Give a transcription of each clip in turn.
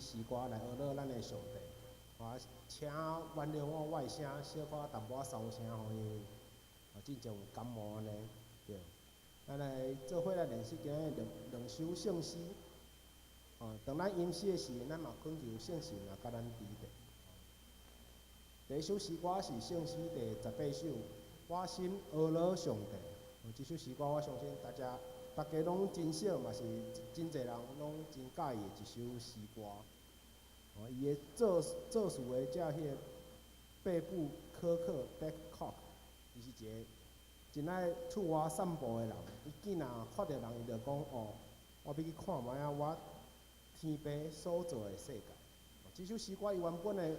詩歌來呵咾咱的上帝。啊，請原諒我，我的聲小可淡薄仔沙聲吼，因為進前有感冒按呢，對。咱來做伙來練習今日兩兩首聖詩。哦，當咱吟詩的時，咱嘛懇求聖神來佮咱佇咧。第一首詩歌是聖詩第18首，我心呵咾上帝。哦，這首詩歌我相信大家逐家攏真熟，嘛是真濟人攏真佮意的一首詩歌。哦，伊的作作詞的這彼個貝布科克（Babcock），伊是一個真愛出外散步的人。伊見若看著人，伊就講：哦，我欲去看覓仔，我天父所造的世界。這首詩歌伊原本的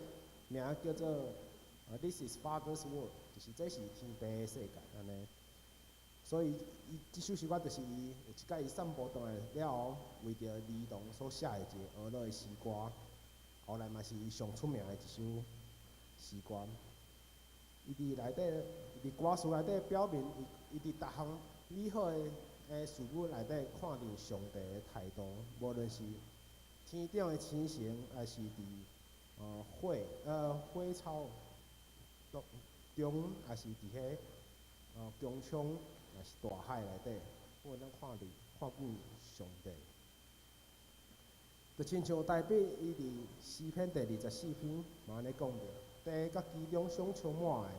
名叫做《This is Father's World》，就是這是天父的世界，按呢。所以，伊這首詩歌就是伊有一擺伊散步轉來了後，為著兒童所寫的一个呵咾的詩歌。後來嘛是伊上出名的一首詩歌。伊佇內底，佇歌詞內底表明，伊伊佇逐項美好的的事物內底看見上帝的態度，無論是天頂的星星，抑是佇火火草中，抑是佇彼穹蒼，抑是大海內底，我會當看佇看見上帝。就親像大衛伊佇詩篇第24篇嘛按呢講著，地佮其中所充滿的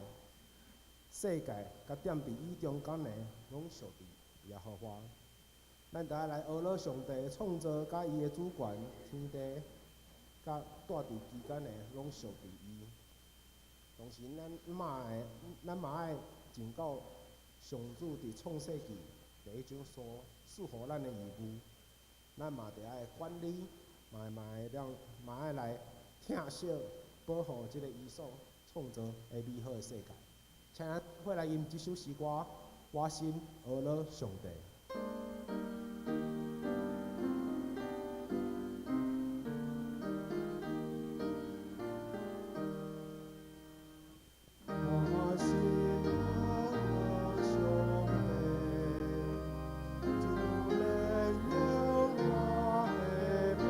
世界，佮踮佇伊中間的，攏屬佇耶和華。咱著愛來呵咾上帝創造佮伊的主權，天地佮蹛佇其間的，攏屬佇伊。同時，咱嘛愛盡到上主佇創世紀第一章所賜予咱的義務，咱嘛著愛管理，嘛嘛會當嘛愛來疼惜保護這个伊所創造的美好的世界。請咱伙來吟這首詩歌，我心呵咾上帝。我心呵咾上帝，主憐憫我的命，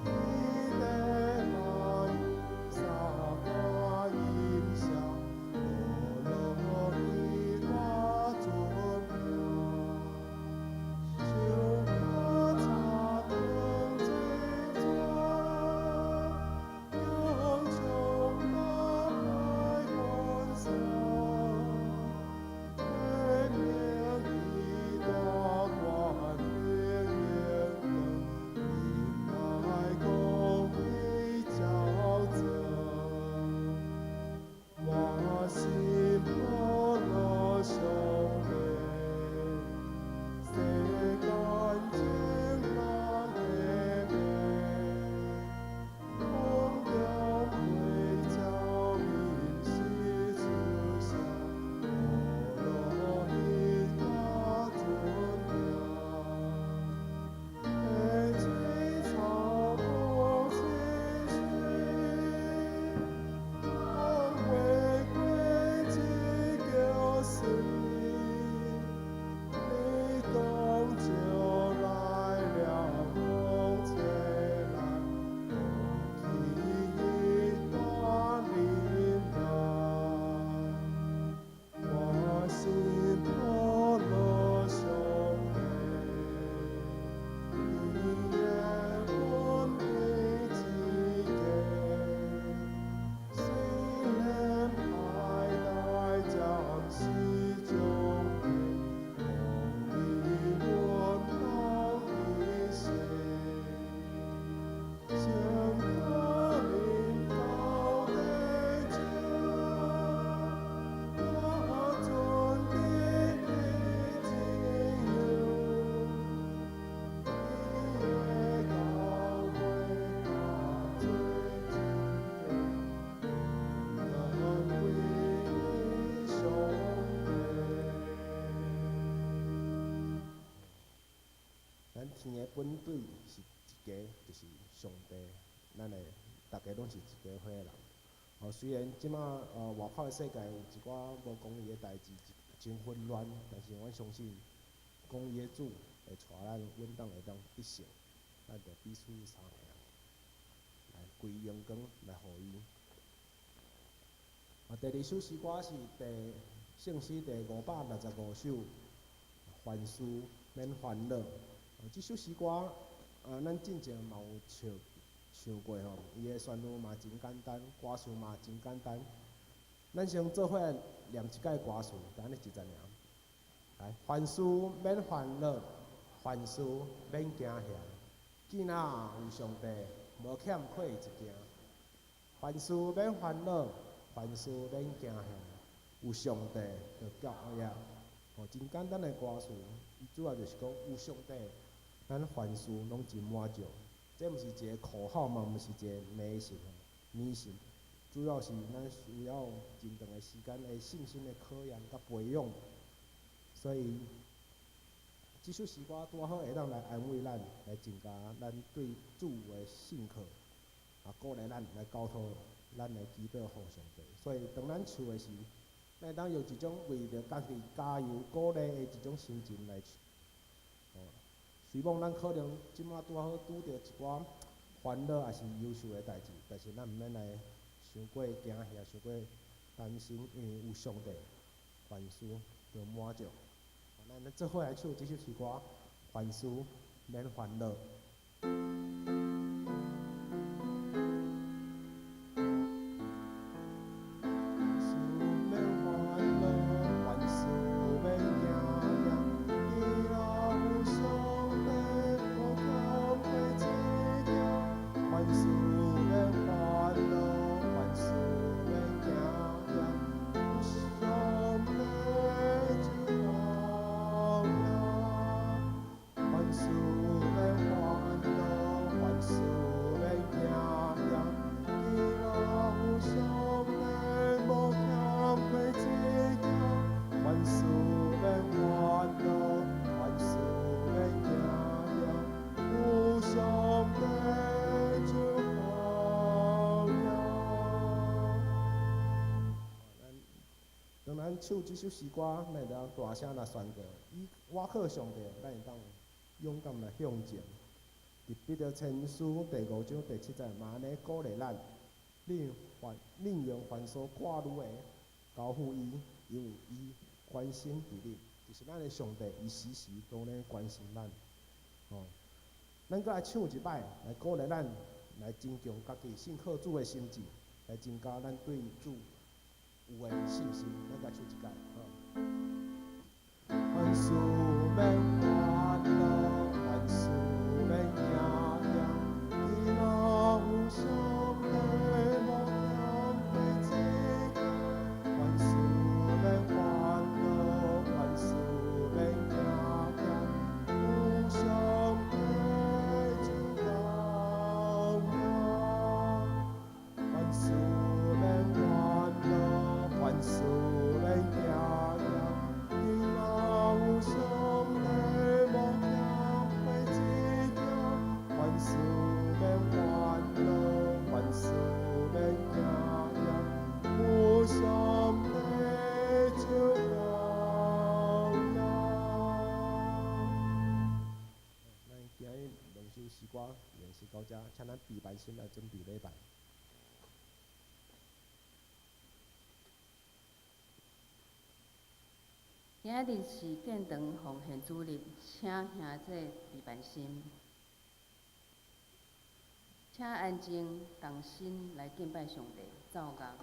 伊的萬撒歌音聲，呵咾伊大尊名，像我插斷這泉，穹蒼大海關山，天明伊大權柄榮光，仁愛公義照照。我心呵咾上帝，世間眾人的命，空中飛鳥吟詩出聲，呵咾伊大尊名。溪水草木青翠，風過過這橋水，你講招來了風吹來，風起大林來。我心呵咾上帝，伊的恩惠之家，雖然海帶暫時將退，風雨阮當一生。上可臨到地久，我尊的自由，伊的教誨大做真理，願歸於上帝。咱天的本對是一家，就是上帝。咱的逐家攏是一家伙的人。哦，雖然這馬外口的世界有一寡無公義的代誌，真混亂，但是阮相信公義的主會帶咱穩當會當得勝。咱就彼此相疼，來歸榮光來予伊。啊，第二首詩歌是第聖詩第565首，凡事免煩惱。這首詩歌，啊，咱進前嘛有唱過吼，伊的旋律嘛真簡單，歌詞嘛真簡單。咱先做伙念一擺歌詞，按呢一節爾。來，凡事免煩惱，凡事免驚嚇，見若有上帝，無欠缺一件。凡事免煩惱，凡事免驚嚇，有上帝就夠了。吼，真簡單的歌詞，伊主要就是講有上帝，咱凡事攏真滿足。這毋是一個口號嘛，毋是一個迷信，迷信。主要是咱需要真長的時間的信心的考驗佮培養。所以，這首詩歌拄好會當來安慰咱，來增加咱對主的信靠，啊，鼓勵咱來交託咱的祈禱予上帝。所以，當咱唱的時，咱會當用一種為著家己加油鼓勵的一種心情來唱。哦，雖罔咱可能這馬拄好拄著一寡煩惱抑是憂愁的代誌，但是咱毋免來傷過驚嚇、傷過擔心，因為有上帝，凡事就滿足。咱做伙來唱這首詩歌，凡事免煩惱。凡事免煩惱，凡事免驚驚，見若有上帝，無欠缺一件。凡事免煩惱，凡事免驚驚，有上帝就夠了。凡事免煩惱，凡事免驚驚，見若有上帝，無欠缺一件。凡事免煩惱，凡事免驚驚，有上帝就夠了。咱當咱唱這首詩歌，咱會當大聲來宣告：以倚靠上帝，咱會當勇敢來向前。佇彼得前書第五章第七節，嘛按呢鼓勵咱：恁凡恁用凡所掛慮的，交付伊，因為伊關心佇恁。就是咱的上帝，伊時時都咧關心咱。吼，咱閣來唱一擺，來鼓勵咱，來增強家己信靠主的心志，來增加咱對主有的信心。咱來唱一擺，吼。凡事免煩惱，凡事免驚驚，見若有上帝，無欠缺一件。凡事免煩惱，凡事免驚驚，有上帝就夠了。凡事免煩惱，凡事免驚驚，見若有上帝，無欠缺一件。凡事免煩惱，凡事免驚驚，有上帝就夠了。咱今日兩首詩歌練習到這，請咱備班心來準備禮拜。今日是建堂奉獻主日，請兄弟備辦心，請安靜同心來敬拜上帝，奏樂。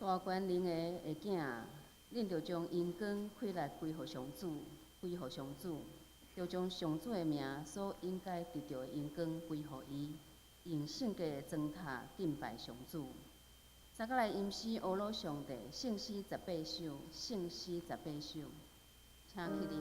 大權能的的囝，恁著將榮光氣力歸予上主，歸予上主，著將上主的名所應該得著的榮光歸予伊，用聖潔的磚塔敬拜上主。三個來吟詩呵咾上帝，聖詩十八首，聖詩十八首，請起立。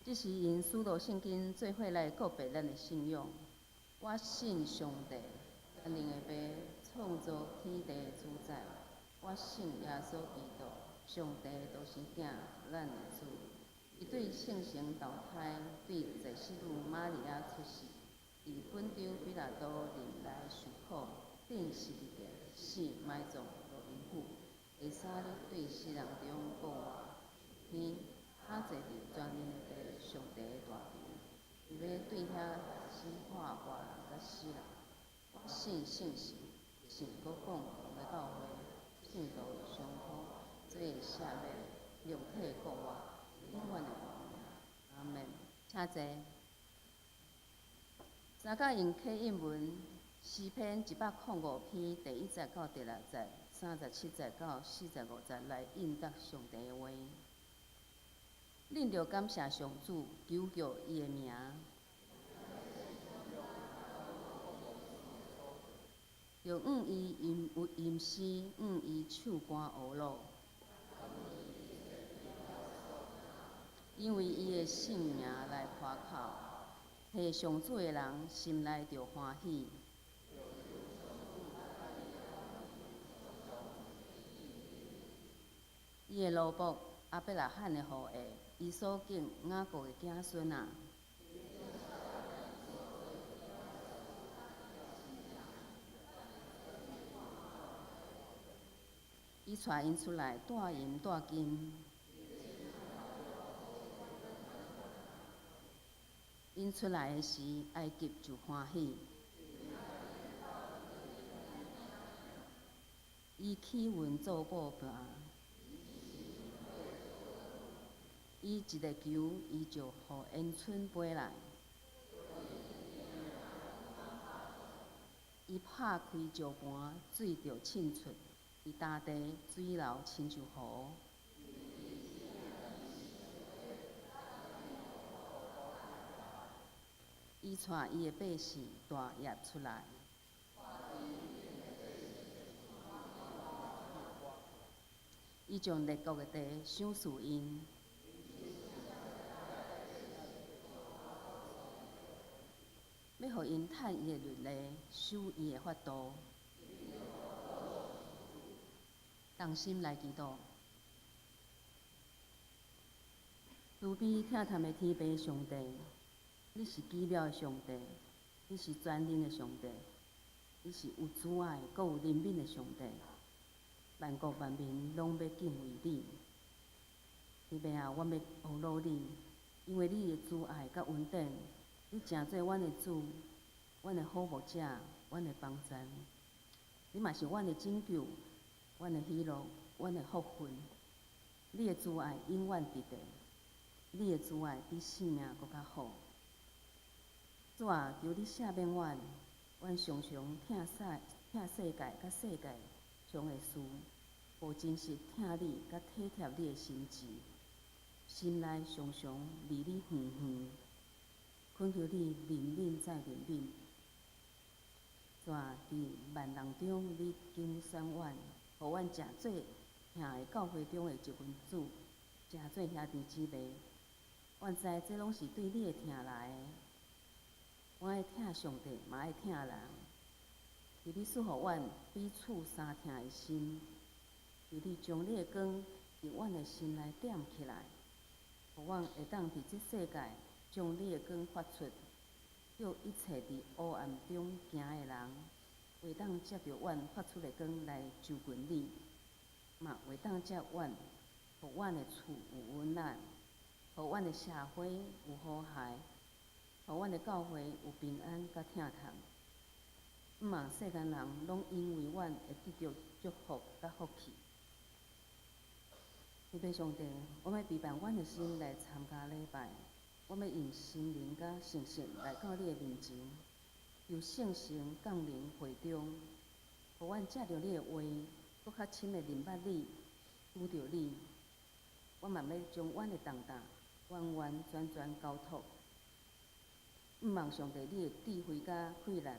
這是𪜶使徒信經做伙來告白咱的信仰。我信上帝，全能的父，創造天地的主宰。我信耶穌基督，上帝的獨生囝，咱的主。伊對聖神投胎，對祭司女瑪利亞出世，佇本丟彼拉多任內受苦，釘十字架，死埋葬，落陰府，第三日對死人中復活，升天，倚坐佇全能的父上帝的大權，伊欲對遐生活人佮死人。我信聖神，信閣共同的教會，聖徒的相通，罪的赦免，肉體復活，永遠的活命。阿門。請坐。三甲用啟應文詩篇105篇第一節到第六節、37節到45節來應答上帝的話。恁著感謝上主，求告伊的名。著向伊吟吟詩，向伊唱歌呵咾。因為伊的聖名來誇口，揣上主的人心內著歡喜。伊的奴僕亞伯拉罕的後裔，伊所揀雅各的子孫啊！伊帶𪜶出來，帶銀帶金。𪜶出來的時，埃及就歡喜。伊起雲做布棚，伊一个球，伊就予鵪鶉飛來。伊拍開石盤，水就滲出；佇乾地水流親像河。伊帶伊的百姓大業出來。伊將列國的地賞賜𪜶。欲予𪜶趁伊的律例，守伊的法度。同心來祈禱。慈悲疼惜的天父上帝，你是奇妙的上帝，你是全能的上帝，你是有慈愛、閣有憐憫的上帝。萬國萬民攏欲敬畏你。天父啊，阮欲呵咾你，因為你的慈愛佮恩典，你成做阮的主，阮的好牧者，阮的幫贊。你嘛是阮的拯救，阮的喜樂，阮的福分。你的慈愛永遠佇咧，你的慈愛比性命閣較好。主啊，求你赦免阮，阮常常疼世疼世界佮世界上的事，無真實疼你佮體貼你的心志，心內常常離你遠遠。懇求你憐憫再憐憫。主啊，佇萬人中你揀選阮，予阮成做疼的教會中的一份子，成做兄弟姊妹。阮知這攏是對你的疼來的。阮愛疼上帝，嘛愛疼人。求你賜予阮彼此相疼的心，求你將你的光佇阮的心內點起來，予阮會當佇這世界將你的光發出，叫一切佇黑暗中行的人，會當藉著阮發出的光來就近你，嘛會當藉阮，予阮的厝有溫暖，予阮的社會有和諧，予阮的教會有平安佮疼痛。毋望世間人攏因為阮會得著祝福佮福氣。天父上帝，我欲備辦阮的心來參加禮拜，我欲用心靈佮誠實來到你的面前，求聖神降臨會中，予阮藉著你的話，閣較深的認捌你，拄著你。我嘛欲將阮的重擔完完全全交託。毋望上帝你的智慧佮氣力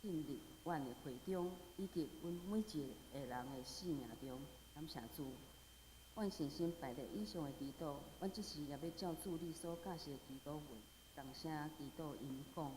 進入阮的會中，以及阮每一个人的生命中。感謝主，阮誠心拜列以上的祈禱，阮這時也欲照主你所教示的祈禱文，同聲祈禱𪜶講。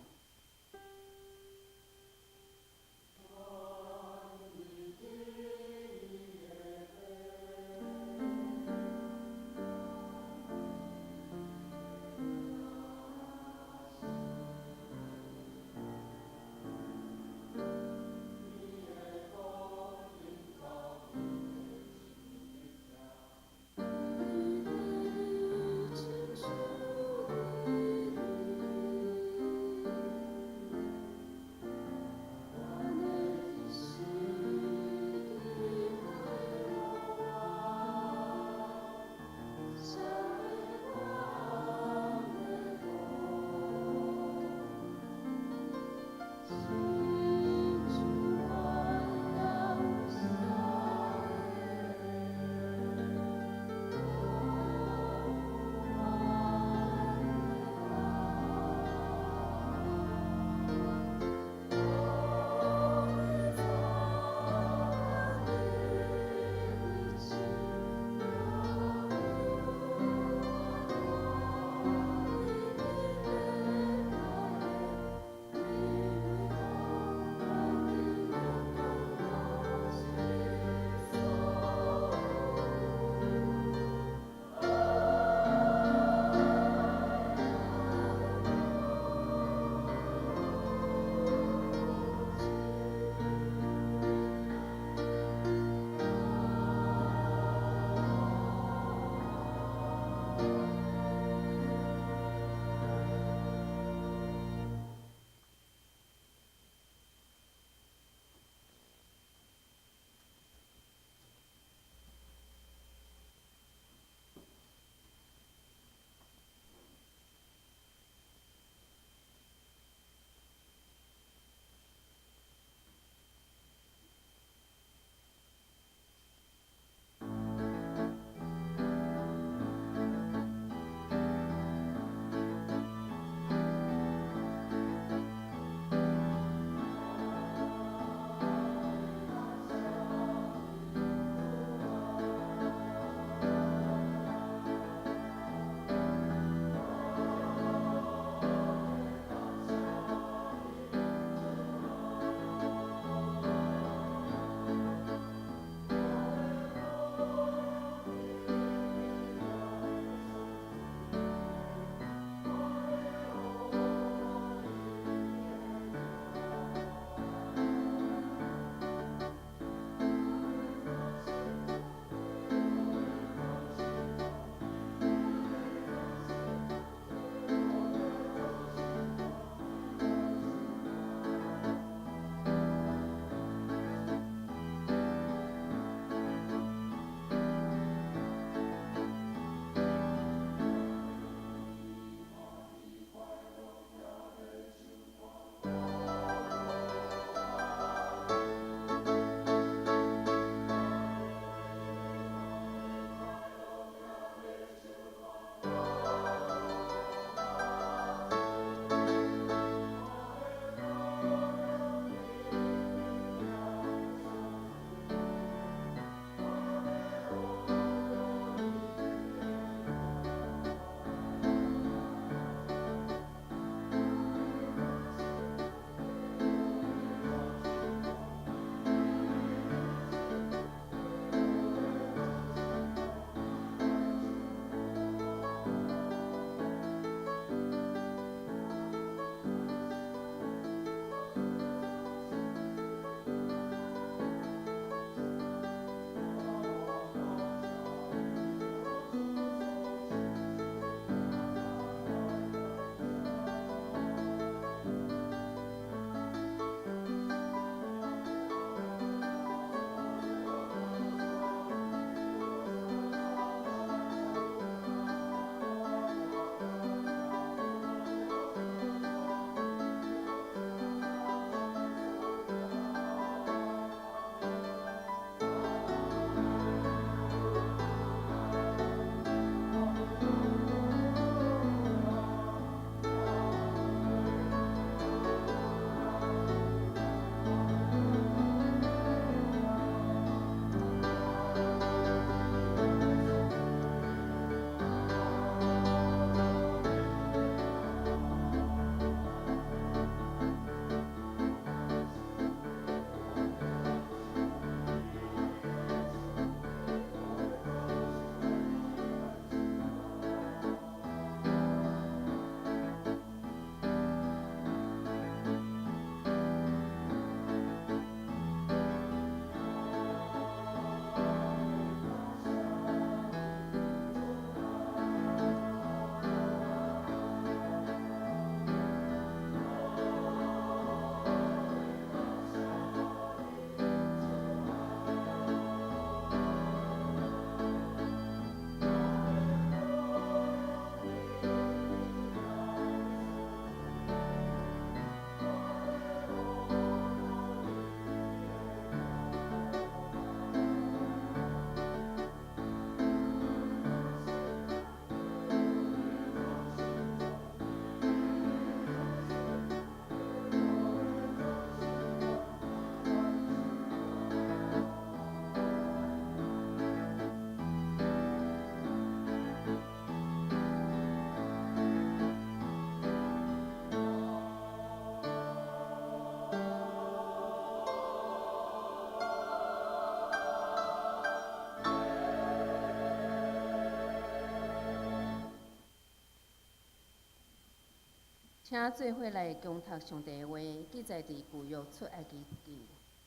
請做伙來恭讀上帝的話，記載佇舊約出埃及記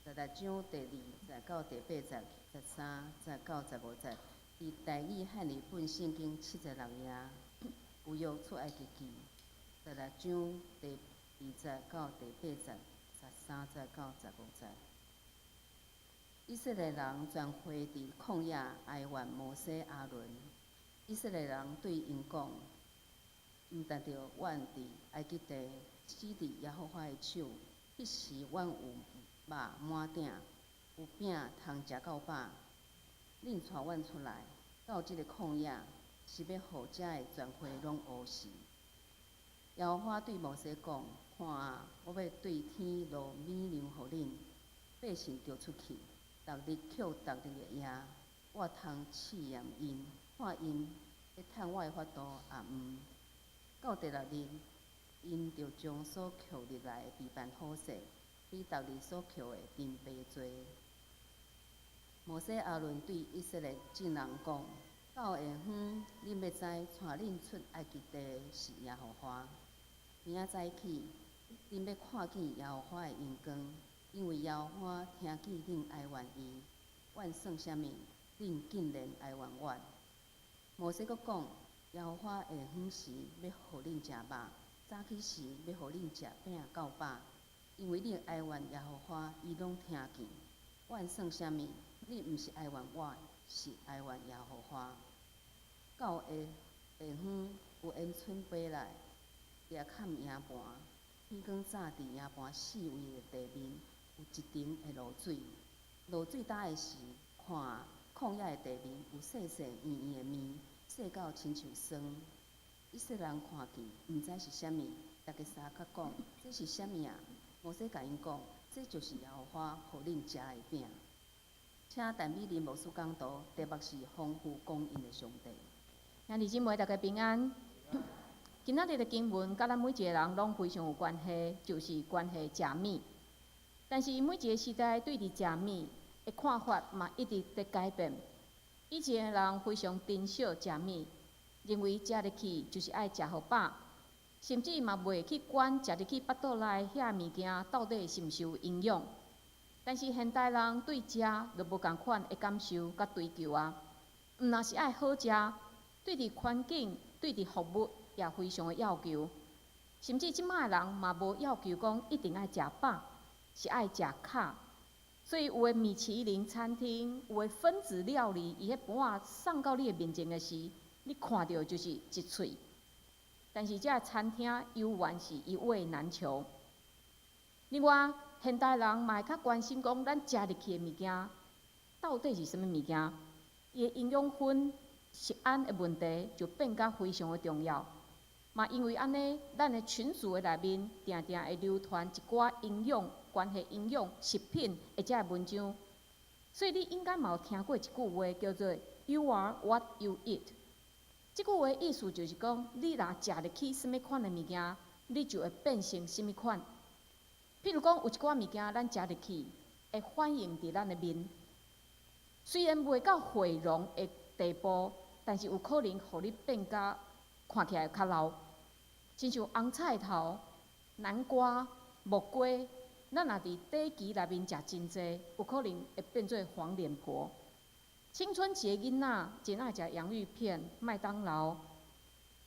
16章第2節到第8節、13節到15節，佇台語漢譯本聖經76頁。舊約出埃及記16章第2節到第8節、13節到15節。以色列人全會佇曠野哀怨摩西、亞倫。以色列人對𪜶講：毋但著阮佇埃及地死佇耶和華的手，彼時阮有肉滿鼎，有餅通食到飽。恁帶阮出來到這个曠野，是欲予遮的全會攏餓死。耶和華對摩西講：看啊，我欲對天落米糧予恁，百姓著出去，逐日抾逐日的額，我通試驗𪜶，看𪜶欲趁我的法度抑毋。到第六日，𪜶著將所抾入來的比辦好勢，比逐日所抾的珍白濟。摩西、亞倫對以色列眾人講：到下昏，恁欲知帶恁出埃及地的是耶和華。明仔早起，恁欲看見耶和華的榮光，因為耶和華聽見恁哀怨伊，阮算啥物？恁竟然哀怨阮。摩西閣講：耶和華下昏時欲予恁食肉，早起時欲予恁食餅夠飽，因為恁哀怨耶和華，伊攏聽見。阮算啥物？恁毋是哀怨我，是哀怨耶和華。到下下昏，有鵪鶉飛來，掠崁營盤。天光早佇營盤四圍的地面有一層的露水。露水焦的時，看曠野的地面有細細圓圓的麵，細到親像霜。以色列人看見，毋知是啥物，逐家相佮講：這是啥物啊？摩西共𪜶講：這就是耶和華予恁食的餅。請陳美玲牧師講道，題目是豐富供應的上帝。兄弟姊妹，大家平安。今仔日的經文，佮咱每一个人攏非常有關係，就是關係食物。但是每一个時代對佇食物的看法嘛，一直佇改變。以前的人非常珍惜食物，認為食入去就是愛食予飽，甚至嘛袂去管食入去腹肚內遐物件到底是毋是有營養。但是現代人對食就無仝款的感受佮追求啊，毋若是愛好食，對佇環境、對佇服務也非常的要求，甚至這擺的人嘛無要求講一定愛食飽，是愛食較。所以有的米其林餐廳，有的分子料理，伊彼盤仔送到你的面前的時，你看著就是一喙。但是這个餐廳猶原是一位難求。另外，現代人嘛會較關心講，咱食入去的物件到底是啥物物件，伊的營養分、食安的問題就變甲非常的重要。嘛因為按呢，咱的群組的內面，定定會流傳一寡營養、關係營養食品的這个文章，所以你應該嘛有聽過一句話，叫做 “You are what you eat”。這句話意思就是講，你若食入去啥物款的物件，你就會變成啥物款。譬如講，有一寡物件咱食入去，會反映佇咱的面，雖然袂到毀容的地步，但是有可能予你變甲看起來較老。親像紅菜頭、南瓜、木瓜，咱若佇短期內面食真濟，有可能會變做黃臉婆。青春期的囡仔真愛食洋芋片、麥當勞，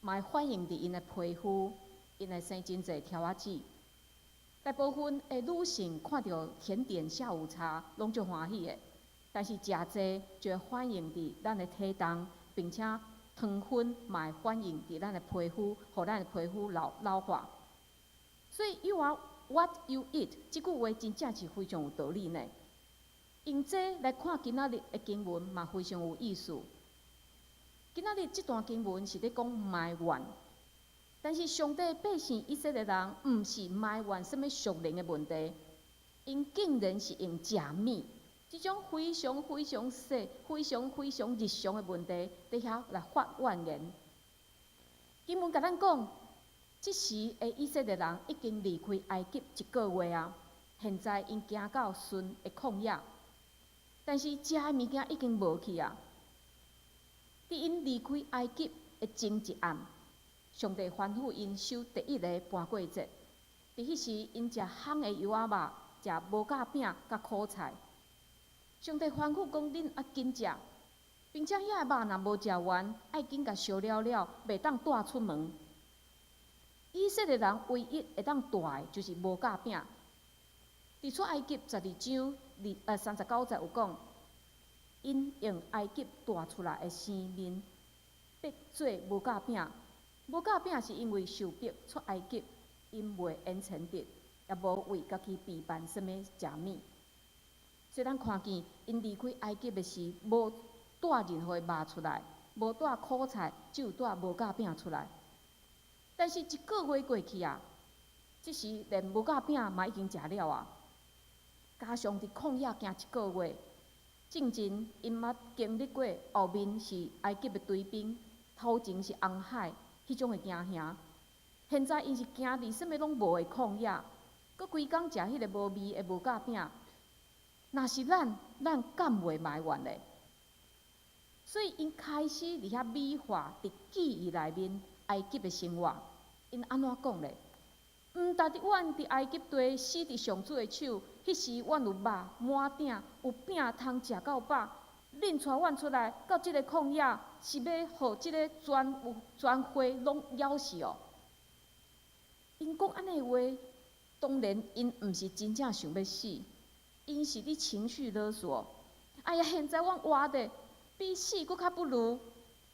嘛會反映佇𪜶的皮膚，𪜶會生真濟柱仔子。大部分的女性看著甜點、下午茶攏足歡喜的，但是食濟就會反映佇咱的體重，並且糖分嘛會反映佇咱的皮膚，予咱的皮膚老老化。所以 “You are what you eat” 這句話真正是非常有道理呢。用這來看今仔日的經文嘛，非常有意思。今仔日這段經文是咧講埋怨，但是上帝百姓以色列人，毋是埋怨啥物屬靈的問題，𪜶竟然是用食物這種非常非常細、非常非常日常的問題，佇遐來發怨言。經文共咱講，這時的以色列人已經離開埃及一個月啊，現在𪜶行到汛的曠野，但是食的物件已經無去啊。佇𪜶離開埃及的前一暗，上帝吩咐𪜶守第一个盤過節。佇彼時，𪜶食烘的油仔肉，食無酵餅佮苦菜。上帝吩咐講：恁愛緊食，並且遐个肉若無食完，愛緊共燒了了，袂當帶出門。以色列人唯一會當帶的，就是無酵餅。佇出埃及12章39節有講，𪜶用埃及帶出來的生麵，逼做無酵餅。無酵餅是因為受逼出埃及，𪜶袂閒錢得，也無為家己備辦啥物食物。所以咱看見，𪜶離開埃及的時，無帶任何的肉出來，無帶苦菜，只有帶無酵餅出來。但是，一個月過去啊，這時連無酵餅嘛已經食了啊。加上佇曠野行一個月，進前𪜶捌經歷過後面是埃及的追兵，頭前是紅海，彼種的驚嚇。現在𪜶是行佇啥物攏無的曠野，閣規工食彼個無味的無酵餅。若是咱，咱敢會埋怨咧？所以𪜶開始佇遐美化，佇記憶內面埃及的生活。𪜶按怎講咧？毋但佇阮佇埃及地死佇上主的手，彼時阮有肉滿鼎，有餅通食到飽。恁帶阮出來到這個曠野，是欲予這个全會攏枵死哦？𪜶講按呢話，當然𪜶毋是真正想欲死，𪜶是咧情緒勒索。哎呀，現在阮活的比死閣較不如。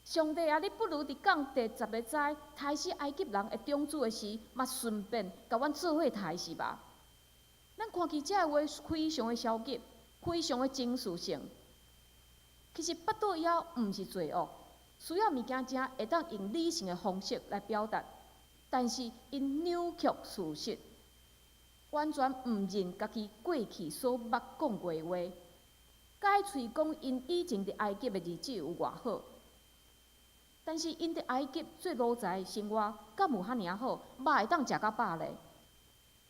上帝啊，你不如佇降第十个災，刣死埃及人的長子的時，嘛順便共阮做伙刣死吧。咱看見這个話非常的消極，非常的情緒性。其實腹肚枵毋是罪惡，需要物件才會當用理性的方式來表達，但是𪜶扭曲事實，完全毋認家己過去所捌講過的話，改喙講𪜶以前佇埃及的日子有偌好。但是𪜶佇埃及做奴才生活，敢有遐爾仔好？肉會當食較飽咧？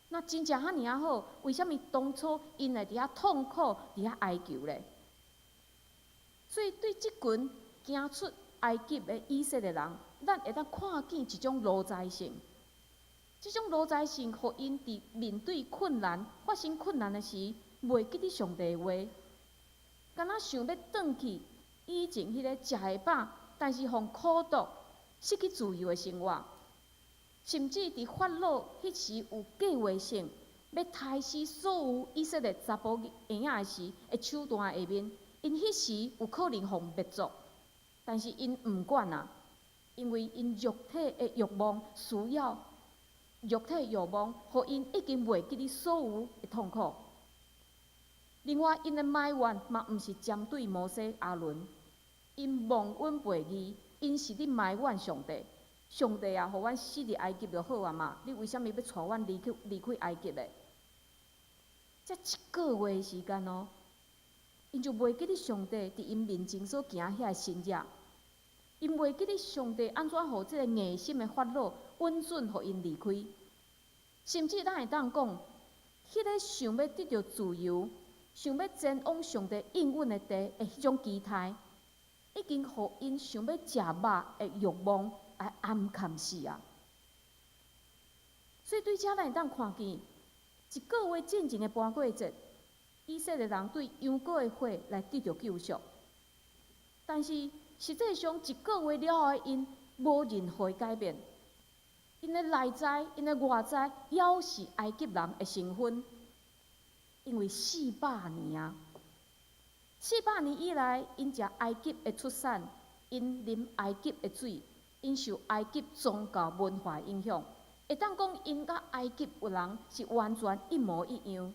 若真正遐爾仔好，為啥物當初𪜶會佇遐痛苦、佇遐哀求咧？所以對這群行出埃及的以色列人，咱會當看見一種奴才性。這種奴才性，予𪜶佇面對困難、發生困難的時，袂記得上帝的話，敢若想欲轉去以前彼个食會飽，但是予苦毒、失去自由的生活，甚至佇法老彼時有計劃性，欲刣死所有以色列查埔嬰仔的時的手段下面，𪜶彼時有可能予滅族，但是𪜶毋管啊，因為𪜶肉體的欲望需要，肉體的欲望，予𪜶已經袂記得所有的痛苦。另外，𪜶的埋怨嘛，毋是針對摩西、亞倫。𪜶忘恩背義，𪜶是咧埋怨上帝。上帝啊，予阮死佇埃及就好啊嘛！你為啥物欲帶阮離開埃及咧？才一個月的時間哦，𪜶就袂記得上帝佇𪜶面前所行遐个神蹟，𪜶袂記得上帝按怎予這個硬心的法老允准予𪜶離開。甚至咱會當講，彼个想欲得著自由、想欲前往上帝應允的地的彼種期待，已經予𪜶想欲食肉的欲望來掩蓋死啊！所以對這咱會當看見，一個月進前的盤過節，以色列人對羊羔的血來得著救贖。但是實際上一個月了後的𪜶無任何改變，𪜶的內在、𪜶的外在，猶是埃及人的身份，因為四百年啊。四百年以來，𪜶食埃及的出產，𪜶啉埃及的水，𪜶受埃及宗教文化影響，會當講𪜶佮埃及人是完全一模一樣。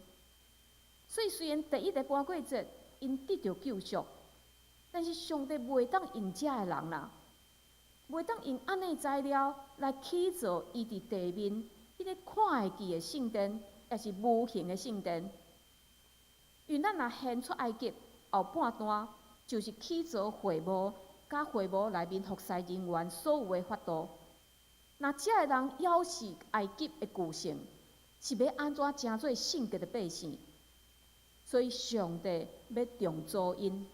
所以雖然第一个盤過節，𪜶得著救贖，但是上帝袂當用這的人啦，袂當用按呢材料來起造伊佇地面彼个看會見的聖殿，抑是無形的聖殿。因為咱若獻出埃及後半段，就是起造會幕，佮會幕內面服侍人員所有的法度。若這个人猶是埃及的舊性，是欲按怎成做聖潔的百姓？所以上帝欲重組𪜶。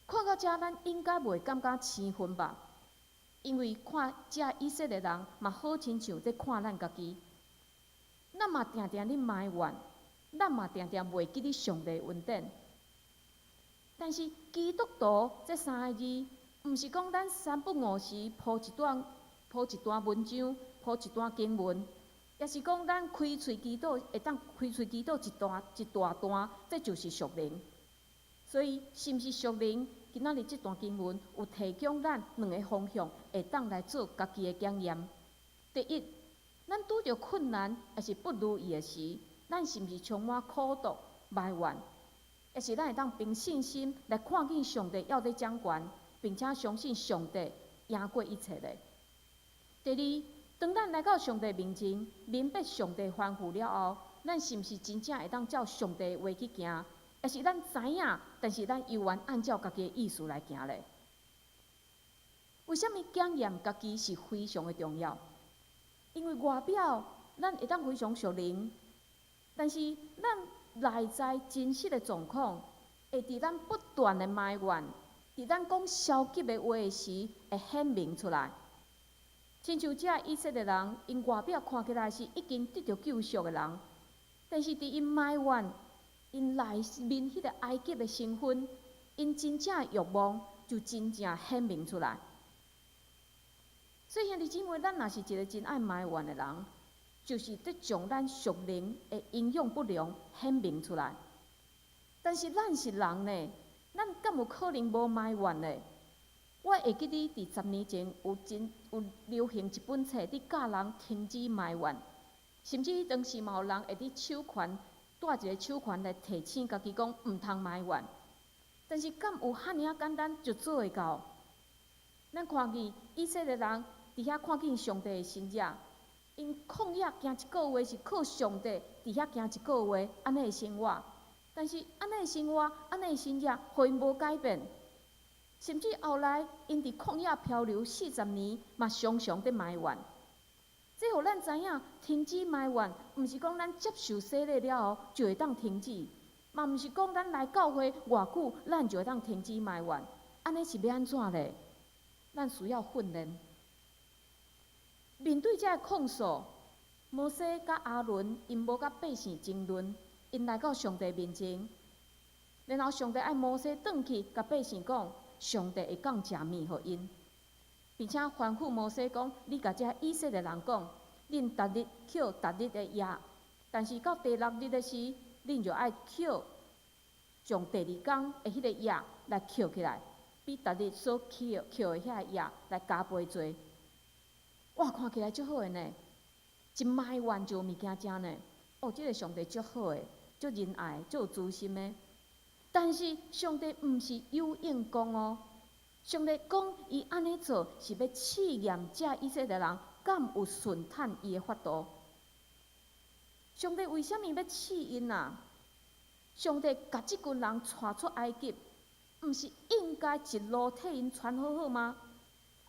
看到這，咱應該袂感覺生分吧？因為看這以色列人嘛好親像佇看咱家己，咱嘛定定咧埋怨，咱嘛定定袂記得上帝恩典。但是基督徒這三個字，毋是講咱三不五時鋪一段文章，鋪一段經文，抑是講咱開喙祈禱會當開喙祈禱一段一大段，這就是屬靈。所以，是毋是屬靈？今仔日這段經文有提供咱兩个方向，會當來做家己的檢驗。第一，咱拄著困難抑是不如意的時，咱是毋是充滿苦毒埋怨？抑是咱會當憑信心來看見上帝猶佇掌權，並且相信上帝贏過一切咧？第二，當咱來到上帝面前，明白上帝吩咐了後，咱是毋是真正會當照上帝的話去行？抑是咱知影，但是咱猶原按照家己的意思來行咧？為啥物檢驗家己是非常的重要？因為外表咱會當非常屬靈，但是咱內在真實的狀況，會佇咱不斷的埋怨，佇咱講消極的話時，會顯明出來。親像這以色列人，𪜶外表看起來是已經得著救贖的人，但是佇𪜶埋怨，𪜶內面彼個埃及的身份，𪜶真正的欲望就真正顯明出來。所以兄弟姊妹，咱若是一个真愛埋怨的人，就是佇將咱屬靈的營養不良顯明出來。但是咱是人呢，咱敢有可能無埋怨呢？我會記得佇10年前有真有流行一本冊，佇教人停止埋怨，甚至當時嘛有人會佇手環戴一个手環來提醒家己講毋通埋怨。但是敢有遐爾仔簡單就做會到？咱看見以色列人佇遐看見上帝的神跡，𪜶曠野行一个月是靠上帝佇遐行一个月按呢的生活，但是按呢的生活、按呢的神跡，予𪜶無改變，甚至後來𪜶佇曠野漂流40年，嘛常常佇埋怨。這予咱知影，停止埋怨，毋是講咱接受洗禮了後就會當停止，嘛毋是講咱來教會偌久，咱就會當停止埋怨。按呢是欲按怎咧？咱需要訓練。面對這个控訴，摩西佮亞倫𪜶無佮百姓爭論，𪜶來到上帝面前，然後上帝愛摩西轉去共百姓講，上帝會降食物予𪜶，並且吩咐摩西講：你共這以色列人講，恁逐日抾逐日的葉，但是到第六日的時，恁就愛抾將第二工的彼个葉來抾起來，比逐日所抾抾的遐个葉來加倍濟。哇，看起來足好的呢！一埋怨就有物件食呢。哦，這个上帝足好的，足仁愛，足有慈心的。但是上帝毋是有應講哦，上帝講伊按呢做是欲試驗這以色列人敢有順趁伊的法度。上帝為啥物欲試𪜶啊？上帝共這群人帶出埃及，毋是應該一路替𪜶傳好好嗎？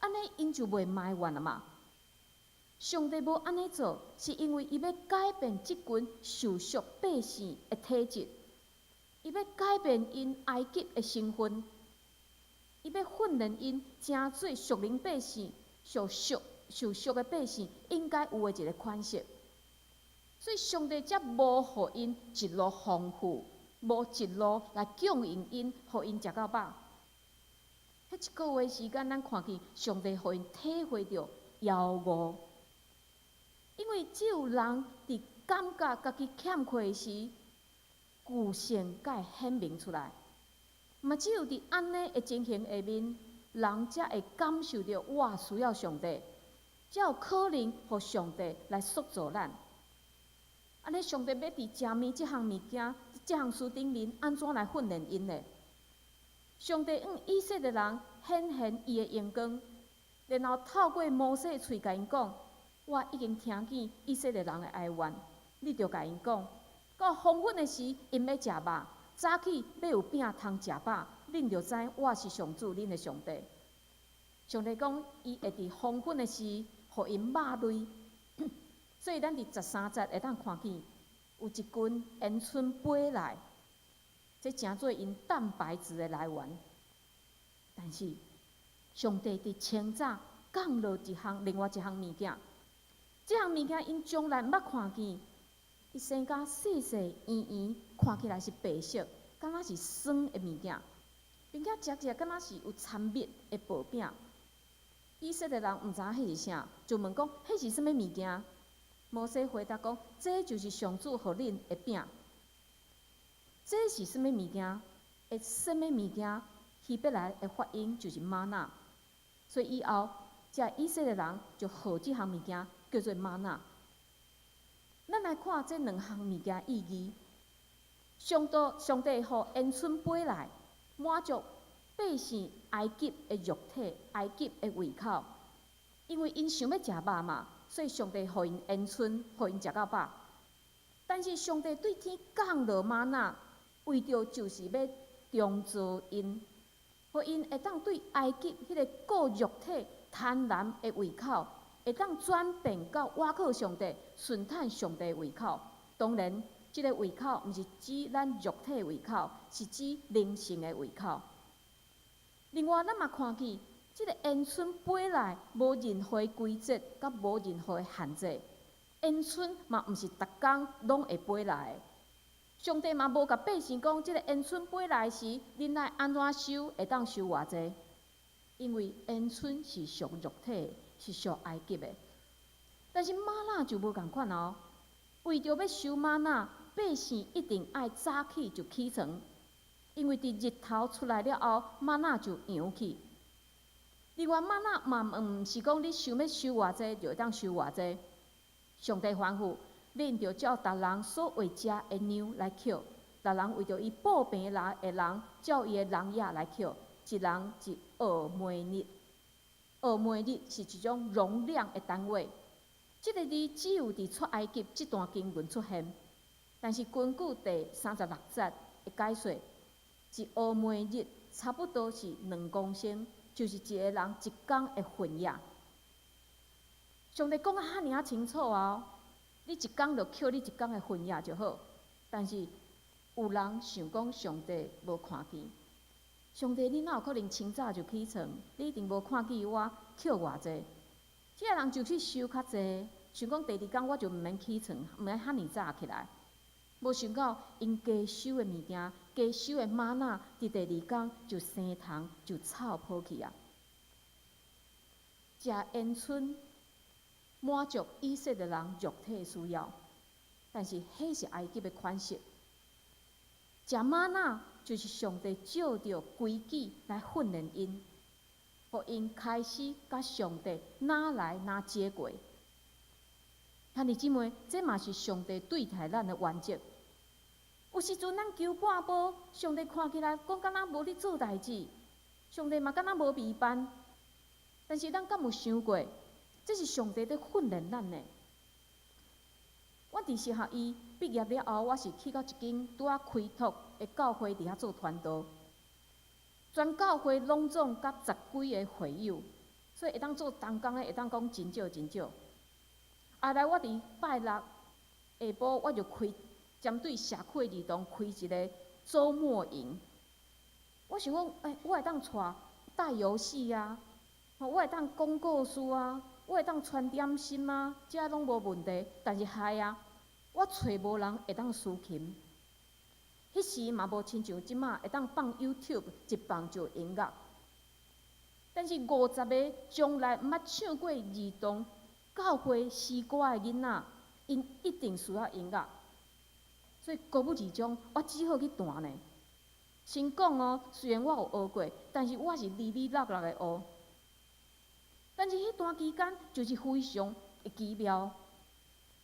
按呢𪜶就袂埋怨了嘛。上帝無按呢做，是因為伊欲改變這群受贖百姓的體質，伊欲改變𪜶埃及的身份，伊欲訓練𪜶成做屬靈百姓、受贖的百姓應該有的一个款式。所以上帝才無予𪜶一路豐富，無一路來供應𪜶，予𪜶食到飽。彼一个月時間，咱看見上帝予𪜶體會著枵餓。因為只有人佇感覺家己欠缺時，個性才會顯明出來。嘛，只有佇按呢的情形下面，人才會感受著我需要上帝，才有可能予上帝來塑造咱。按呢，上帝欲佇食物這項物件、這項事頂面，按怎來訓練𪜶呢？上帝向以色列人顯現伊的榮光，然後透過摩西的喙共𪜶講：我已經聽見以色列人的哀怨，你著共𪜶講，到黃昏的時，𪜶欲食肉，早起欲有餅通食飽，恁就知我是上主恁的上帝。上帝講，伊會佇黃昏的時，予𪜶肉類。所以咱佇13節會當看見，有一群鵪鶉飛來，這成做𪜶蛋白質的來源。但是，上帝佇清早降落一項另外一項物件。這項物件𪜶從來毋捌看見，伊生甲細細圓圓，看起來是白色，敢若是酸的物件，並且食食敢若是有摻蜜的薄餅。以色列人毋知影彼是啥，就問講：彼是啥物物件？摩西回答講：這就是上主予恁的餅。這是啥物物件？會啥物物件？希伯來的發音就是嗎哪，所以以後，這以色列人就號這項物件叫做嗎哪。咱來看這兩項物件意義。上帝上帝予鵪鶉飛來，滿足百姓埃及的肉體、埃及的胃口，因為𪜶想欲食肉嘛，所以上帝予𪜶鵪鶉，予𪜶食到飽。但是上帝對天降落嗎哪，為著就是欲重造𪜶，予𪜶會當對埃及彼个顧肉體貪婪的胃口，會當轉變到倚靠上帝、順趁上帝胃口。當然，這个胃口毋是指咱肉體胃口，是指靈性的胃口。另外，咱嘛看見，這个鵪鶉飛來，無任何規則，佮無任何限制。鵪鶉嘛毋是逐工攏會飛來的。上帝嘛無共百姓講，這个鵪鶉飛來時，恁愛按怎收，會當收偌濟？因為鵪鶉是屬肉體，是屬埃及的。但是嗎哪就無仝款哦。為著欲收嗎哪，百姓一定愛早起就起床，因為佇日頭出來了後，嗎哪就揚去。另外，嗎哪嘛毋是講你想欲收偌濟就會當收偌濟。上帝吩咐，恁著照逐人所會食的量來抾，逐人為著伊布棚內的人，照伊的人額來抾，一人一俄梅日。俄梅日是一種容量的單位。這个字只有佇出埃及這段經文出現，但是根據第36節的解說，一俄梅日差不多是2公升，就是一个人一工的份額。上帝講甲遮爾仔清楚啊！你一工就抾你一工的份額就好。但是有人想講上帝無看見，上帝你哪有可能清早就起床？你一定無看見我抾偌濟。這个人就去收較濟，想講第二工我就毋免起床，毋免遐爾早起來。無想到𪜶加收的物件，加收的嗎哪，佇第二工就生蟲，就臭泡去啊！食鵪鶉滿足以色列人肉體需要，但是彼是埃及的款式。食嗎哪就是上帝藉著規矩來訓練𪜶，予𪜶開始佮上帝若來若接過。兄弟姊妹，這嘛是上帝對待咱的原則。有時陣咱求半步，上帝看起來講敢若無咧做代誌，上帝嘛敢若無備辦。但是咱敢有想過，這是上帝佇訓練咱呢？我佇神學院畢業了後，我是去到一間拄仔開拓的教會佇遐做傳道。全教會攏總佮十幾个會友，所以會當做同工的會當講真少真少。後來我佇拜六下晡，我就開針對社區兒童開一个週末營。我想講，欸，我會當帶帶遊戲啊，我會當講故事啊，我會當傳點心啊，這攏無問題。但是害啊，我揣無人會當司琴。彼時嘛無親像這馬會當放 YouTube 一放就有音樂。但是50個從來毋捌唱過兒童教會詩歌的囡仔，𪜶一定需要音樂。所以孤母二將，我只好去彈呢。先講哦，雖然我有學過，但是我是離離落落的學。但是彼段期間就是非常的奇妙。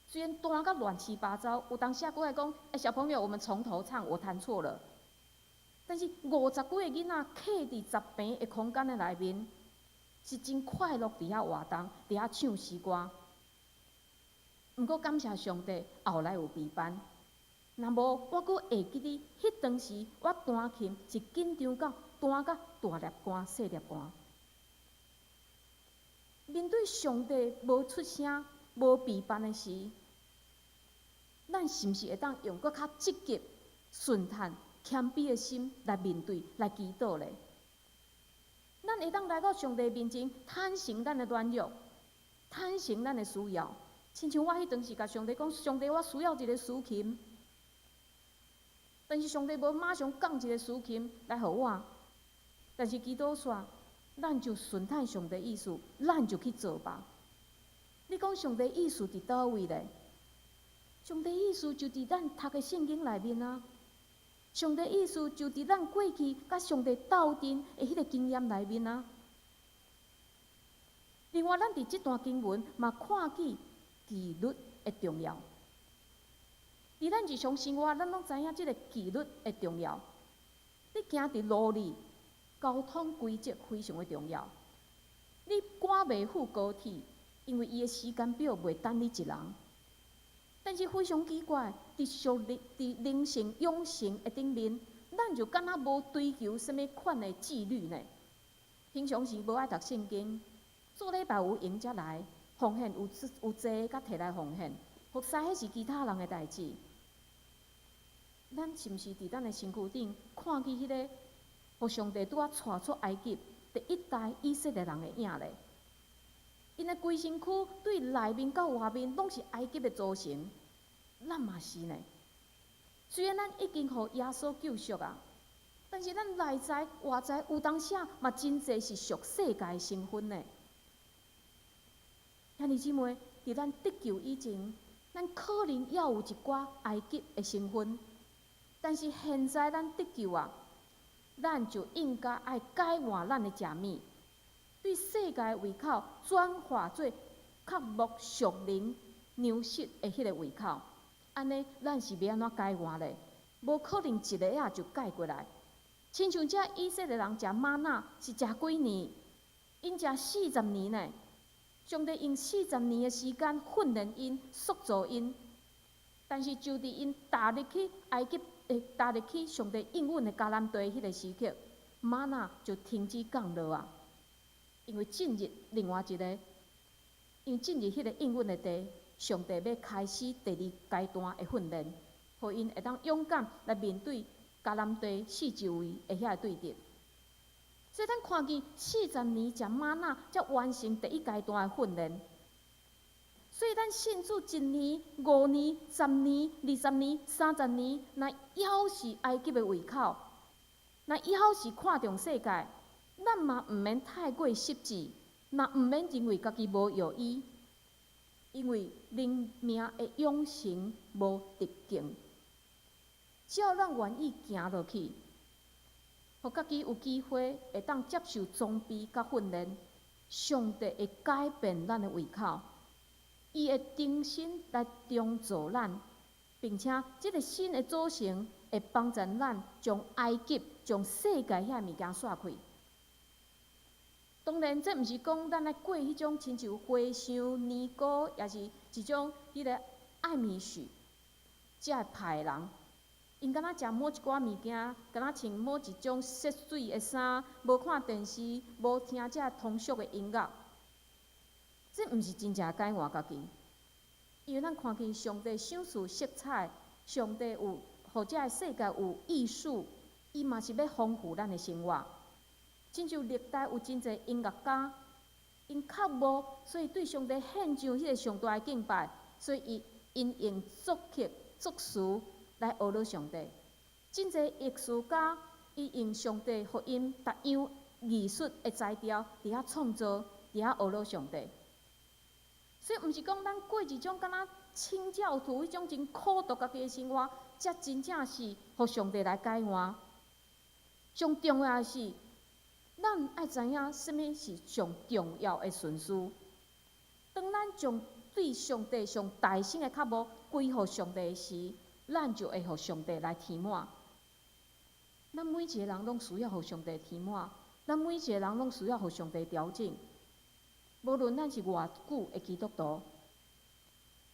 雖然彈甲亂七八糟，有當時閣會講：“欸，小朋友，我們從頭唱，我彈錯了。”但是50幾个囡仔客佇10坪的空間的內面，是真快樂佇遐活動，佇遐唱詩歌。毋過感謝上帝，後來有備辦。若無，我閣會記得彼當時我彈琴是緊張到彈甲大粒汗、細粒汗。面對上帝無出聲、無備辦的時，咱是毋是會當用閣較積極、順趁、謙卑的心來面對、來祈禱咧？咱咱會當來到上帝面前，坦誠咱的軟弱，坦誠咱的需要。親像我彼當時共上帝講：上帝，我需要一个司琴。但是上帝無馬上降一个司琴來予我。但是祈禱煞，咱就順趁上帝意思，咱就去做吧。你講上帝意思佇佗位咧？上帝意思就佇咱讀的聖經內面啊。上帝意思就佇咱過去佮上帝鬥陣的彼个經驗內面啊。另外，咱佇這段經文嘛看見紀律的重要。佇咱日常生活，咱攏知影這个紀律的重要。你行佇路裡，交通規則非常的重要。你趕袂赴高鐵，因為伊的時間表袂等你一人。但是非常奇怪，佇屬靈、佇靈性養成的頂面，咱就敢若無追求啥物款的紀律呢？平常時無愛讀聖經，做禮拜有閒才來奉獻，有濟才提來奉獻，服侍彼是其他人的代誌。咱是毋是佇咱的身軀頂看見彼个，予上帝拄仔帶出埃及第一代以色列人的影咧？𪜶的規身軀對內面到外面攏是埃及的組成，咱嘛是呢。雖然咱已經予耶穌救贖啊，但是咱內在外在有當時嘛真濟是屬世界的成分呢。兄弟姊妹，佇咱得救以前，咱可能猶有一寡埃及的成分，但是現在咱得救啊，咱就應該愛改換咱的食物。對世界胃口轉化做渴慕屬靈糧食的彼个胃口，按呢，咱是欲按怎改換咧？無可能一下仔就改過來。親像這以色列人食瑪納是食幾年？𪜶食四十年呢。上帝用四十年的時間訓練𪜶、塑造𪜶，但是就佇𪜶踏入去埃及，踏入去上帝應允的迦南地彼个時刻，瑪納就停止降落啊。因為進入另外一个，因為進入彼个應允的地，上帝欲開始第二階段的訓練，予𪜶會當勇敢來面對迦南地四周圍的遐个對敵。所以咱看見四十年食瑪納，才完成第一階段的訓練。所以咱信主一年、5年、10年、20年、30年，若猶是埃及的胃口，若猶是看重世界，咱嘛毋免太過失志，嘛毋免認為家己無藥醫，因為靈命的養成無捷徑。只要咱願意行落去，予家己有機會會當接受裝備佮訓練，上帝會改變咱的胃口，伊會重新來重造咱，並且這个新的組成會幫助咱將埃及、將世界遐物件煞開。當然，這毋是講咱愛過彼種親像和尚、尼姑，抑是一種彼个愛米許這个派的人，𪜶敢若食某一寡物件，敢若穿某一種色水的衫，無看電視，無聽這通俗的音樂。這毋是真正改換家己，因為咱看見上帝賞賜色彩，上帝有予這个世界有藝術，伊嘛是欲豐富咱的生活。親像歷代有真濟音樂家，𪜶渴慕，所以對上帝獻上彼个上大的敬拜，所以𪜶用作曲、作詞來呵咾上帝。真濟藝術家，伊用上帝予𪜶逐樣藝術的才調，佇遐創造，佇遐呵咾上帝。所以，毋是講咱過一種敢若清教徒彼種真苦毒家己的生活，才真正是予上帝來改換。上重要的是，咱愛知影啥物是上重要的順序。當咱將對上帝上大聲的渴慕歸予上帝時，咱就會予上帝來填滿。咱每一個人攏需要予上帝填滿，咱每一個人攏需要予上帝調整。無論咱是偌久的基督徒，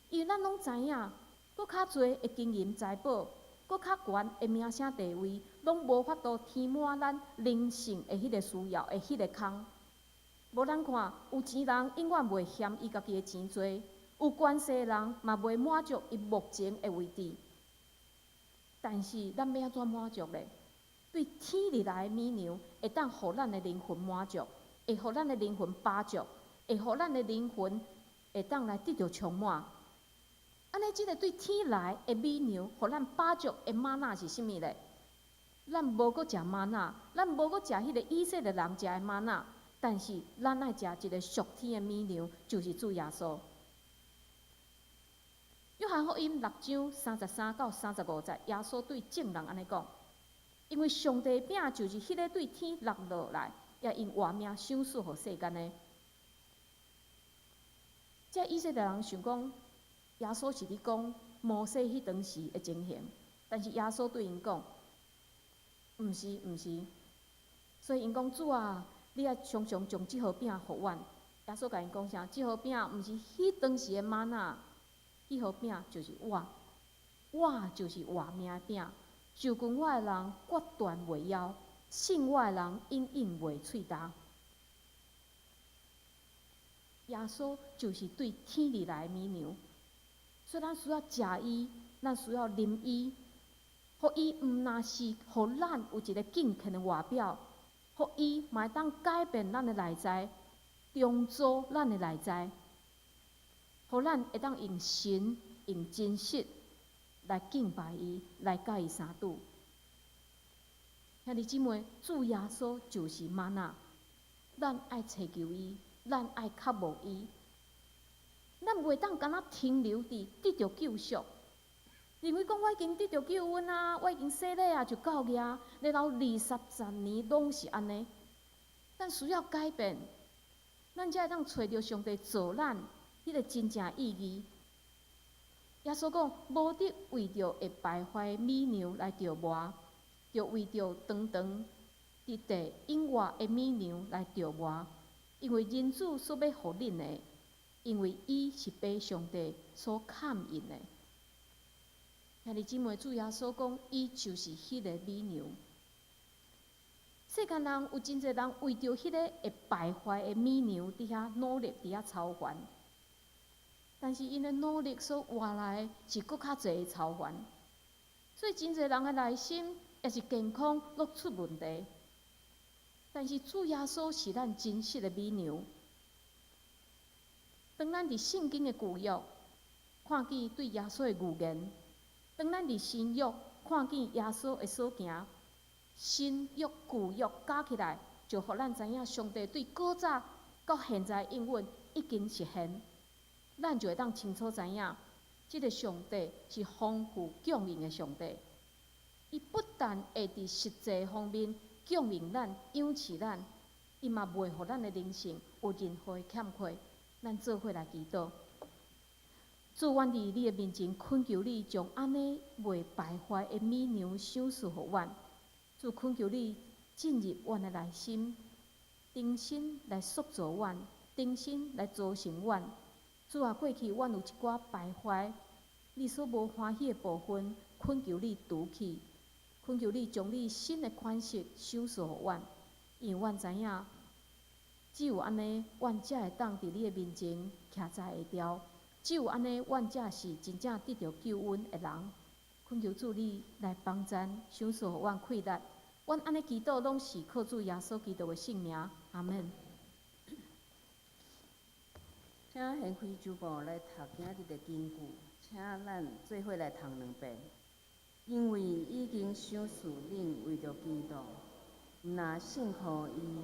因為咱攏知影，閣較濟的金銀財寶，閣較懸的名聲地位，攏無法度填滿咱靈性的彼个需要的彼个空。無咱看，有錢人永遠袂嫌伊家己的錢濟，有權勢的人嘛袂滿足伊目前的位置。但是咱欲按怎滿足咧？對天而來的米糧，會當予咱的靈魂滿足，會予咱的靈魂飽足，會予咱的靈魂會當來得著充滿。按呢，這个對天來的米糧，予咱飽足的嗎哪是啥物咧？咱無閣食嗎哪，咱無閣食彼个以色列人食的嗎哪，但是咱愛食一个屬天的米糧，就是主耶穌。約翰福音6章33到35節，耶穌對眾人按呢講：因為上帝的餅就是彼个對天落落來，也用活命賞賜予世間的。這以色列人想講，耶穌是佇講摩西彼當時的情形，但是耶穌對𪜶講，毋是，毋是。所以𪜶講，主啊，你愛常常將這號餅予阮。耶穌共𪜶講啥？這號餅毋是彼當時的嗎哪，彼號餅就是我，我就是活命的餅。就近我的人決斷袂枵，信我的人永遠袂喙焦。耶穌就是對天而來的米糧，所以咱需要食伊，咱需要啉伊，予伊毋若是予咱有一个敬虔的外表，予伊嘛會當改變咱的內在，重組咱的內在，予咱會當用神、用真實來敬拜伊，來佮伊相拄。兄弟姊妹，主耶穌就是嗎哪，咱愛揣求伊，咱愛渴慕伊，咱袂當干焦停留佇得著救贖，認為講我已經得著救恩啊，我已經洗禮啊，就夠額，然後20十年攏是按呢。咱需要改變，咱才會當揣著上帝造咱彼个真正意義。耶穌講，無得為著會敗壞米糧來著磨，著為著長長佇地永活的米糧來著磨。因為人子所欲予恁的，因為伊是被上帝所崁印的。兄弟姊妹，主耶穌講，伊就是彼个米糧。世間人有真濟人為著彼个會敗壞的米糧，佇遐努力，佇遐操煩。但是𪜶的努力所換來的是閣較濟的操煩，所以真濟人的內心抑是健康攏出問題。但是主耶穌是咱真實的米糧。當咱佇聖經的舊約看見對耶穌的預言，當咱佇新約看見耶穌的所行，新約舊約加起來，就予咱知影上帝對古早到現在應允已經實現。咱就會當清楚知影，這个上帝是豐富供應的上帝。伊不但會佇實際方面供應咱、養飼咱，伊嘛袂予咱的靈性有任何的欠缺。咱做伙來祈禱，主，阮佇你的面前懇求你，將按呢袂敗壞的米糧賞賜予阮。主，懇求你進入阮的內心，重新來塑造阮，重新來組成阮。主啊，過去阮有一寡敗壞，你所無歡喜的部分，懇求你除去，懇求你將你新的款式賞賜予阮，因為阮知影，只有按呢，阮才會當佇你的面前徛在會牢；只有按呢，阮才是真正得著救恩的人。懇求主你來幫贊，賞賜予阮氣力。阮按呢祈禱，攏是靠主耶穌基督的聖名。阿們。請掀開書簿來讀今日的經句，請咱做伙來讀兩遍。因為已經賞賜恁為著基督，毋若信靠伊，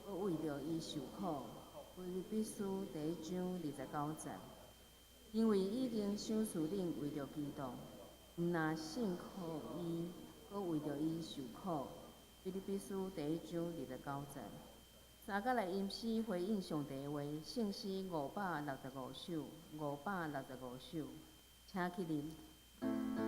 閣為著伊受苦。腓立比書第1章29節。因為已經賞賜恁為著基督，毋若信靠伊，閣為著伊受苦。腓立比書第1章29節。三角來吟詩回應上帝的話，聖詩565首，565首，請起立。上帝。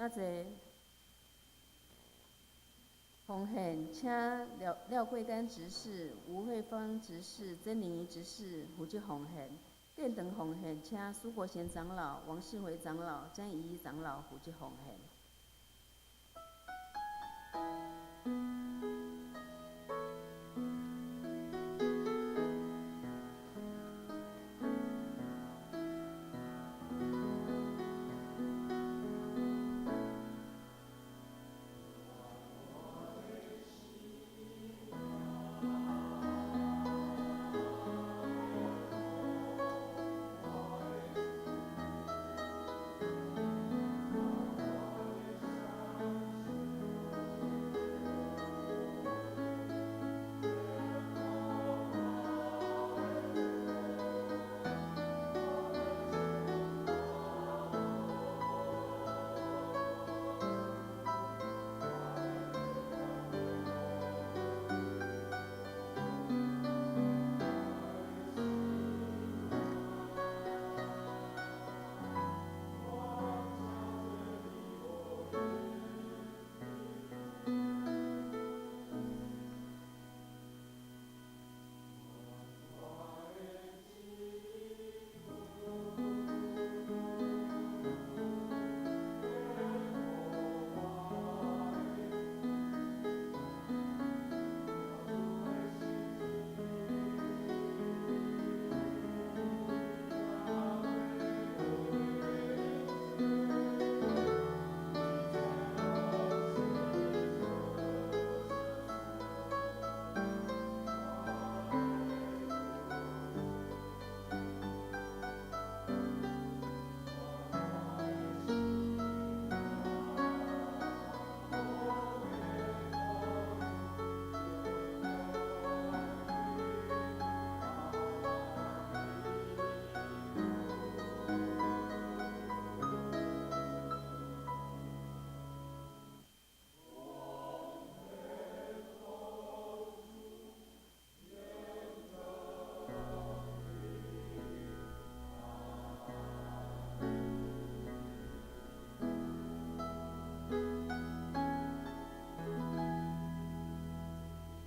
請坐。奉獻，請廖廖桂丹執事、吳慧芳執事、曾玲儀執事負責奉獻。建堂奉獻，請蘇國賢長老、王世回長老、江怡怡長老負責奉獻。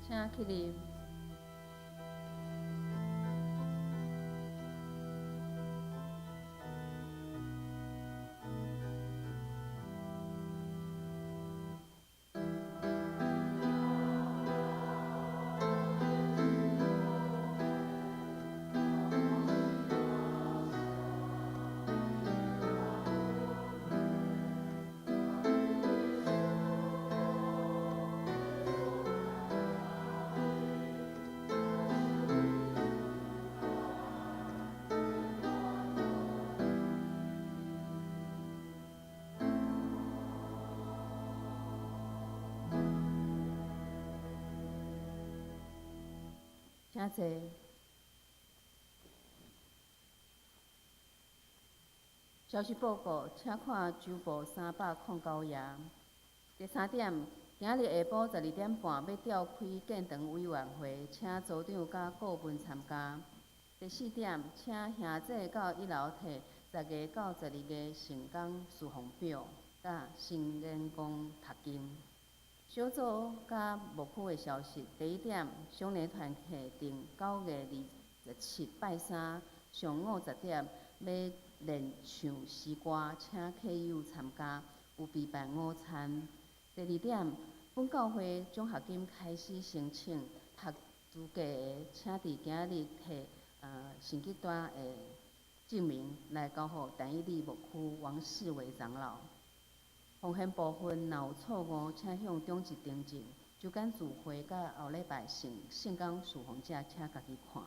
請起立。請坐。消息報告，請看周報309頁。第三點，今仔日下晡12點半欲召開建堂委員會，請組長佮顧問參加。第四點，請兄姐到一樓提10月到12月聖工事奉表，佮新員工讀經。小組佮牧區的消息。第一點，少年團契定9月27拜三上午10點，欲練唱詩歌，請客友參加，有備辦午餐。第二點，本教會獎學金開始申請，讀資格的，請佇今仔日提成績單的證明來交予陳以禮牧區王世偉長老。奉獻部分若有錯誤，請向長執訂正。周間聚會佮後禮拜聖聖工事奉者，請家己看。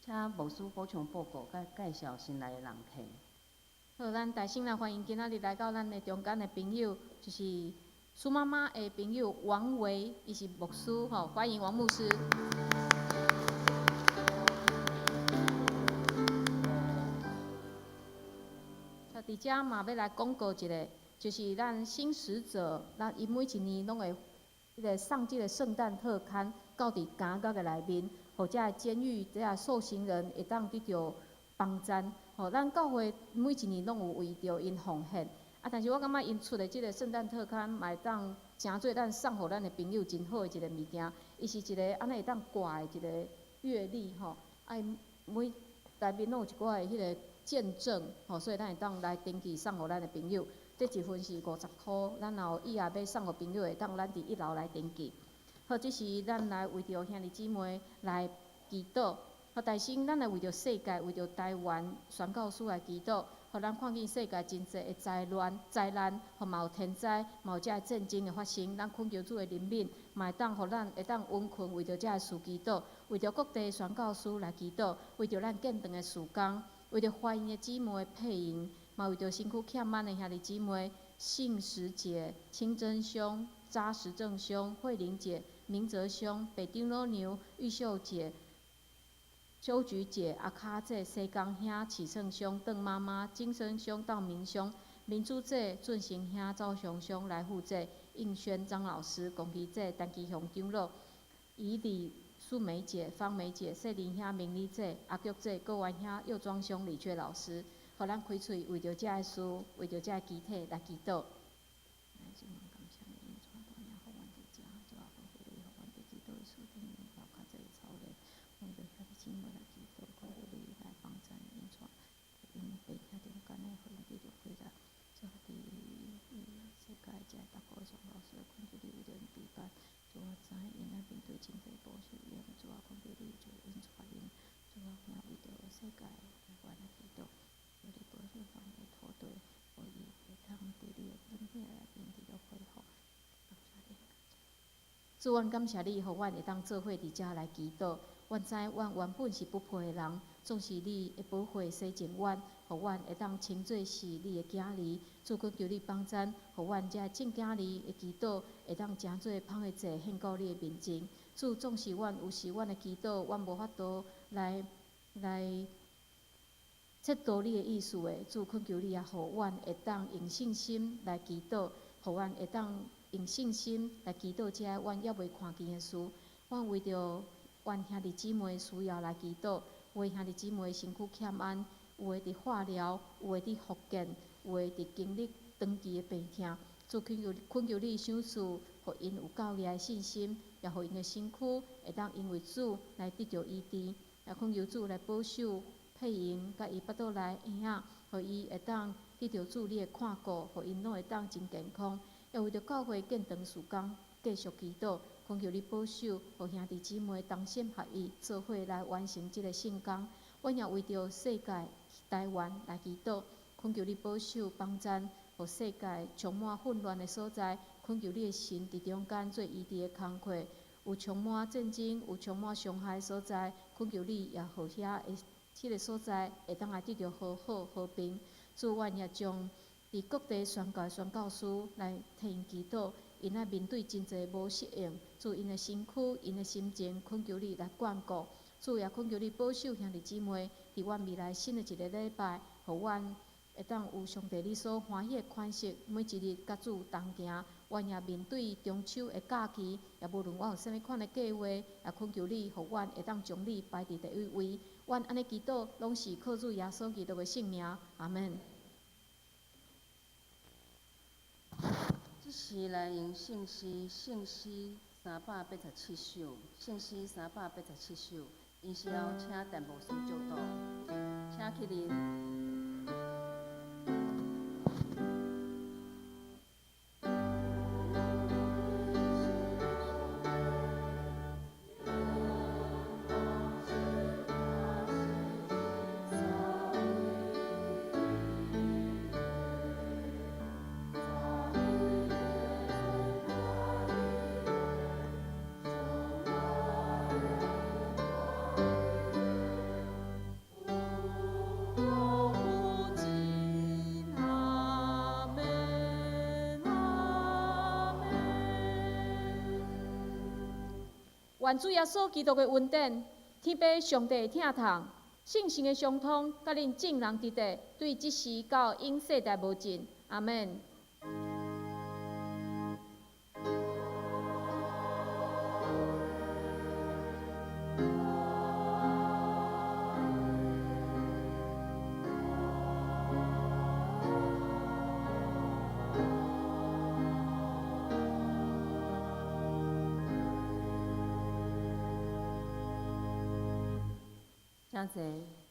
請牧師補充報告佮介紹新來的人客。好，咱大聲來歡迎今仔日來到咱的中間的朋友，就是蘇媽媽的朋友王維，伊是牧師吼，歡迎王牧師。佇遮嘛欲來廣告一下，就是咱新使者，咱伊每一年攏會彼个送這个聖誕特刊到佇監獄的內面，予遮个監獄遮个受刑人會當得著幫贊。吼，咱教會每一年攏有為著𪜶奉獻，啊，但是我感覺𪜶出的這个聖誕特刊，嘛會當誠做咱送予咱的朋友真好的一个物件。伊是一个按呢會當掛的一个月曆吼，啊，伊每內面攏有一寡的彼个見證吼，所以咱會當來登記送予咱的朋友。這一份是50箍，咱若有意願欲送予朋友，會當咱佇一樓來登記。好，這是咱來為著兄弟姊妹來祈禱。好，但是咱來為著世界、為著台灣宣教師來祈禱，予咱看見世界真濟的災亂、災難，予嘛有天災，嘛有遮个戰爭的發生。咱懇求主的憐憫，嘛會當予咱會當穩困，為著遮个事祈禱，為著各地宣教師來祈禱，為著咱建堂的事工，為著懷孕的姊妹配嬰，嘛為著身軀欠滿的兄弟姊妹，信實姐、清真兄、扎實正兄、慧玲姐、明哲兄、北長老娘、玉秀姐、秋菊姐、阿卡姐、西江兄、啟勝兄、鄧媽媽、金生兄、道明兄、民主姐、俊成兄、趙雄兄來負責，應軒張老師、龚奇姐、陳其雄長老、以李素梅姐、方梅姐、謝林兄、明麗姐、阿菊姐、郭元兄、右莊兄、李雀老師，予咱開喙為著遮个事，為著遮个肢體來祈禱。主，阮感謝你，予阮會當做伙佇遮來祈禱。阮知阮原本是不配的人，總是你的寶血洗淨阮，予阮會當稱做是你的囝兒。主，懇求你幫贊，予阮遮眾囝兒的祈禱會當成做芳的祭獻到你的面前。主，總是阮有時阮的祈禱，阮無法度來徹度你的意思的。主，懇求你也予阮會當用信心來祈禱，予阮會當用信心來祈禱這阮猶未看見的事。阮為著阮兄弟姊妹需要來祈禱，有的兄弟姊妹身軀欠安，有的佇化療，有的佇復健，有的佇經歷長期的病痛。主，懇求你賞賜，予𪜶有夠額的信心，也予𪜶的身軀會當因為主來得著醫治。也懇求主來保守配嬰佮伊腹肚內嬰仔，予伊會當得著主你的看顧，予𪜶攏會當真健康。也為著教會建堂事工繼續祈禱，懇求你保守，予兄弟姊妹同心合意，做伙來完成這个聖工。阮也為著世界台灣來祈禱，懇求你保守幫贊，予世界充滿混亂的所在，懇求你的神佇中間做醫治的工課。有充滿戰爭、有充滿傷害的所在，懇求你也予遐的這个所在會當來得著和好和平。主，阮也將佇各地宣教的宣教師來替𪜶祈禱，𪜶愛面對真濟無適應，主𪜶的身軀、𪜶的心情，懇求你來眷顧。主也懇求你保守兄弟姊妹，佇阮未來新的一个禮拜，予阮會當有上帝你所歡喜的款式，每一日佮主同行。阮也面對中秋的假期，也無論阮有啥物款的計劃，也懇求你，予阮會當將你排佇第一位。阮按呢祈禱，攏是靠主耶穌基督的聖名，阿們。這時來用聖詩，聖詩387首，聖詩387首，𪜶是要請陳牧師祝禱，請起立。願主耶穌基督的恩典，天父上帝的疼痛，聖神的相通，佮恁眾人佇佇，對這時到永世代無盡。阿們。請坐。